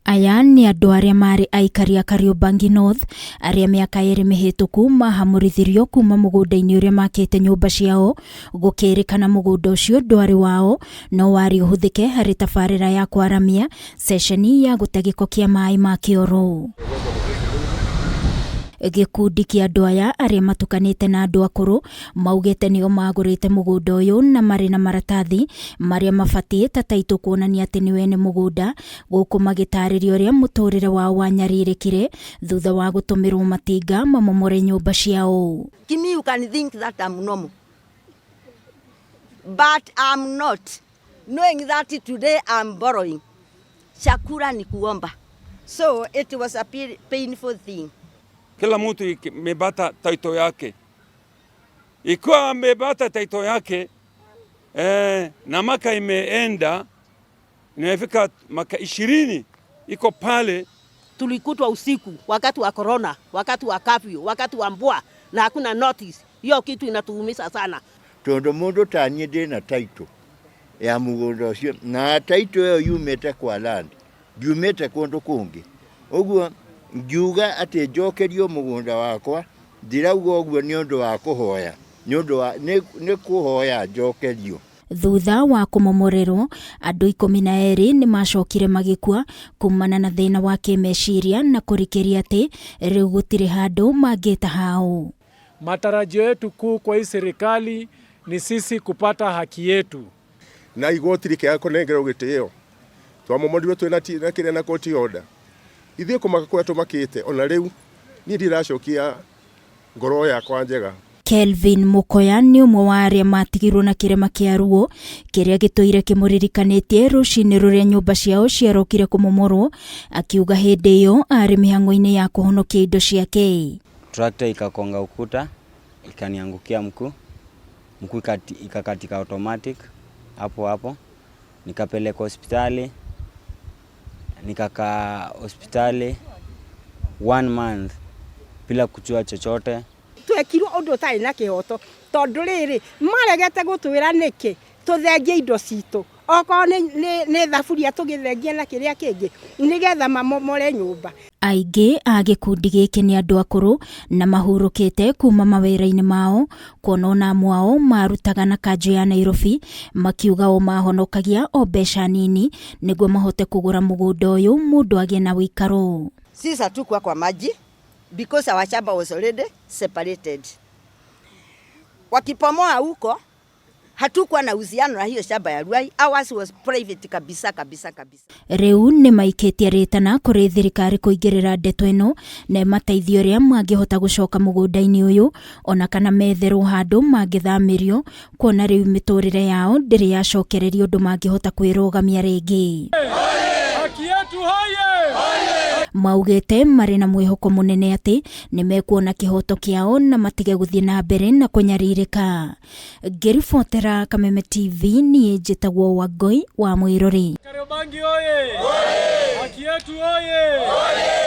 Aya nĩ andũ arĩa marĩ aikari a Kariobangi North arĩa mĩaka 2 mĩhĩtũku mahamũrithirio kuma mũgũnda-inĩ ũrĩa makĩte nyũmba ciao, gũkĩrĩkana mũgũnda ũcio ndwarĩ wao no warĩ ũhũthĩke harĩ tabarĩra ya kwaramia ceceni ya gũte gĩko kĩa maĩ ma kĩoro. Gĩkundi kĩa andũ aya arĩa matukanĩte na andũ akũrũ maugĩte nĩo magũrĩte mũgũnda ũyũ na marĩ na maratathi marĩa mabatiĩ ta taitũ kuonania atĩ nĩo ene mũgũnda, gũkũ magĩtarĩria ũrĩa mũtũrĩre wao wanyarirĩkire thutha wa gũtũmĩrwo matinga mamomore nyũmba ciao. Kimi, you can think that I'm normal, but I'm not. Knowing that today I'm borrowing. Chakula ni kuomba. So it was a painful thing. Kila mtu imepata title yake. Ikiwa amepata title yake, na maka imeenda, imefika maka 20 iko pale. Tulikutwa usiku wakati wa corona, wakati wa curfew, wakati wa mvua na hakuna notice. Hiyo kitu inatuumiza sana. Tondu mundu ta niĩ ndĩna title ya mũgũnda ũcio na title ĩyo yumĩte kwa land, ndiumĩte kũndũ kũngĩ. Ũguo ngiuga atĩ njokerio mũgũnda wakwa, ndirauga ũguo nĩ ũndũ wa kũhoya, nĩ ũndũ wa, nĩ kũhoya njokerio. Thutha wa kũmomorerwo, andũ 12 nĩ macokire magĩkua kumana na thĩna wa kĩmeciria na kũrikĩria atĩ rĩu gũtirĩ handũ mangĩta hao. Matarajio yetu kuu kwa hii serikali ni sisi kupata haki yetu. Na igoti rĩkĩaga kũnengerwo gĩtĩo, twamomorirwo twĩna na kĩrĩa na court order. Ithuĩ kũmaka kũrĩa tũmakĩte ona rĩu niĩ ndiracokia ngoro yakwa njega. Kelvin Mukoya nĩ ũmwe wa arĩa matigirwo na kĩrema kĩa ruo kĩrĩa gĩtũire kĩmũririkanĩtie rũcinĩ rũrĩa nyũmba ciao ciarokire kũmomorwo, akiuga hĩndĩ ĩyo arĩ mĩhang'o-inĩ ya kũhonokia indo ciake. Tractor ikakonga ukuta ikaniangukia mkuu, mkuu ikakatika automatic hapo hapo, nikapelekwa hospitali, nikakaa hospitali 1 month bila kujua chochote. Twekirwo ũndũ ũtarĩ na kĩhoto tondũ rĩrĩ maregete gũtwĩra nĩkĩ tũthengie indo citũ, okorwo nĩ thaburia tũgĩthengie na kĩrĩa kĩngĩ nĩgetha mamomore nyũmba. Aingĩ a gĩkundi gĩkĩ nĩ andũ akũrũ na mahurũkĩte kuma mawĩra-inĩ mao, kuona ona amwe ao marutaga na kanjũ ya Nairobi, makiuga o mahonokagia o mbeca nini nĩguo mahote kũgũra mũgũnda ũyũ mũndũ agĩe na ũikaro. Sisi hatukuwa kwa maji because our shamba was already separated. Wakipomoa huko hatukuwa na uhusiano na hiyo shamba ya Ruai. Ours was private kabisa kabisa kabisa. Rĩu nĩ maikĩtie rĩtana kũrĩ thirikari kũingĩrĩra ndeto ĩno na ĩmateithie ũrĩa mangĩhota gũcoka mũgũnda-inĩ ũyũ ona kana metherwo handũ mangĩthamĩrio, kuona rĩu mĩtũrĩre yao ndĩrĩ yacokererio ũndũ mangĩhota kwĩrũgamia rĩngĩ. Haki yetu hoye! Maugĩte marĩ na mwĩhoko mũnene atĩ nĩ mekuona kĩhoto kĩao na matige gũthiĩ na mbere na kũnyarirĩka. Ngĩribotera Kameme TV, niĩ njĩtagwo Wangũi wa Mwĩrori. Kariobangi oye! Haki yetu oye!